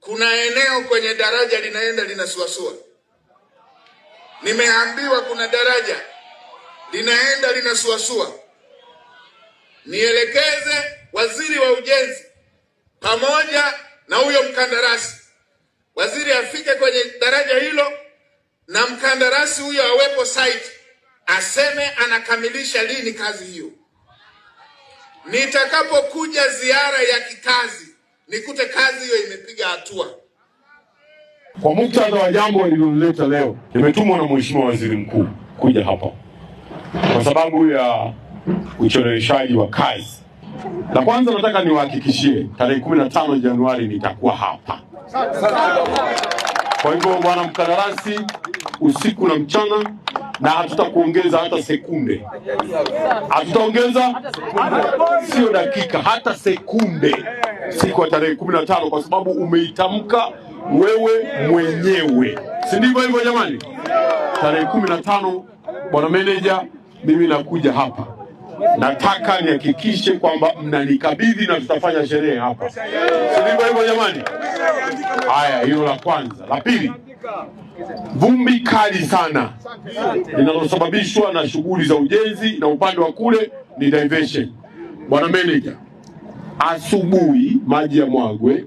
Kuna eneo kwenye daraja linaenda linasuasua. Nimeambiwa kuna daraja linaenda linasuasua. Nielekeze waziri wa ujenzi pamoja na huyo mkandarasi, waziri afike kwenye daraja hilo na mkandarasi huyo awepo site, aseme anakamilisha lini kazi hiyo. Nitakapokuja ziara ya kikazi nikute kazi hiyo imepiga hatua. Kwa muktadha wa jambo lililoleta leo, nimetumwa na Mheshimiwa Waziri Mkuu kuja hapa kwa sababu ya ucheleweshaji wa kazi. La kwanza nataka niwahakikishie tarehe 15 Januari nitakuwa hapa. Kwa hivyo bwana mkandarasi, usiku na mchana, na hatutakuongeza hata sekunde, hatutaongeza sio dakika, hata sekunde, siku ya tarehe 15, kwa sababu umeitamka wewe mwenyewe, si ndivyo hivyo jamani? Tarehe 15, bwana meneja, mimi nakuja hapa, nataka nihakikishe kwamba mnanikabidhi na tutafanya sherehe hapa, si ndivyo hivyo jamani? Haya, hilo la kwanza. La pili, vumbi kali sana linalosababishwa na shughuli za ujenzi na upande wa kule ni diversion. Bwana meneja, asubuhi maji ya mwagwe,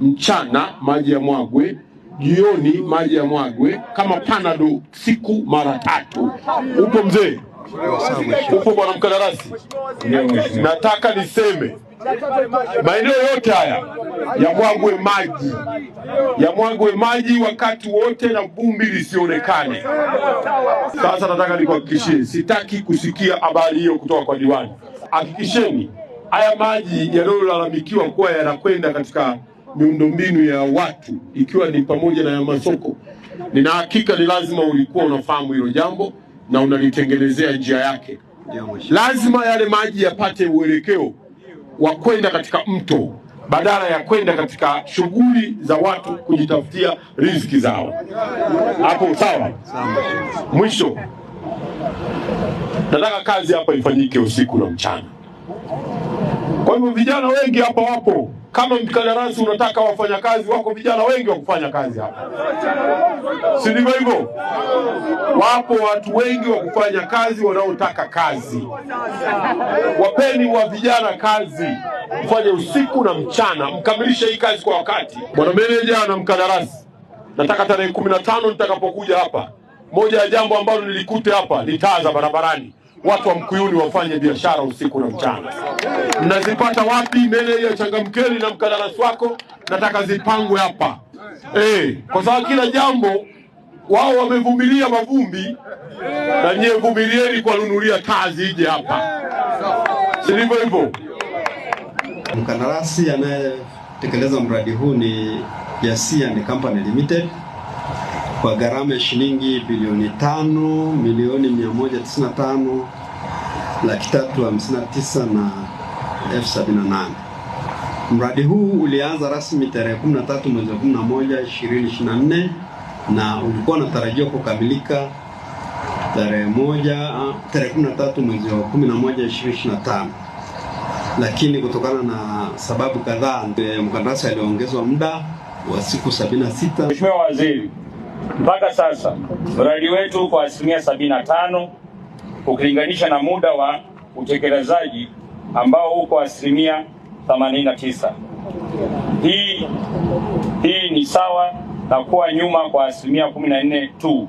mchana maji ya mwagwe, jioni maji ya mwagwe, kama panado siku mara tatu. Upo mzee? Upo bwana mkandarasi? Nataka niseme maeneo yote haya yamwagwe maji, yamwagwe maji wakati wote na vumbi lisionekane. Sasa nataka nikuhakikishie, sitaki kusikia habari hiyo kutoka kwa diwani. Hakikisheni haya maji yanayolalamikiwa kuwa yanakwenda katika miundombinu ya watu ikiwa ni pamoja na ya masoko, nina hakika ni lazima ulikuwa unafahamu hilo jambo na unalitengenezea njia yake. Lazima yale maji yapate uelekeo wa kwenda katika mto badala ya kwenda katika shughuli za watu kujitafutia riziki zao. Hapo sawa? Mwisho, nataka kazi hapa ifanyike usiku na mchana. Kwa hivyo vijana wengi hapa wapo. Kama mkandarasi unataka wafanyakazi wako vijana wengi wa kufanya kazi hapa, si ndivyo hivyo? Wapo watu wengi wa kufanya kazi wanaotaka kazi. Wapeni wa vijana kazi, mfanye usiku na mchana, mkamilishe hii kazi kwa wakati. Bwana meneja na mkandarasi, nataka tarehe 15 nitakapokuja hapa, moja ya jambo ambalo nilikute hapa ni taa za barabarani. Watu wa Mkuyuni wafanye biashara usiku na mchana. Mnazipata wapi? Meneja, changamkeni na mkandarasi wako, nataka zipangwe hapa kwa sababu kila jambo wao wamevumilia mavumbi, na nyie vumilieni kuwanunulia taa zije hapa, si ndivyo hivyo? Mkandarasi anayetekeleza mradi huu ni Yasia and Company Limited kwa gharama ya shilingi bilioni 5 milioni 195 359 na 78,000. Mradi huu ulianza rasmi tarehe 13 mwezi wa 11 2024 na ulikuwa unatarajiwa kukamilika tarehe 13 mwezi wa 11 2025, lakini kutokana na sababu kadhaa mkandarasi aliongezwa muda wa siku 76. Mheshimiwa Waziri, mpaka sasa mradi wetu kwa 75% ukilinganisha na muda wa utekelezaji ambao uko 89%. Hii ni sawa na kuwa nyuma kwa 14% tu.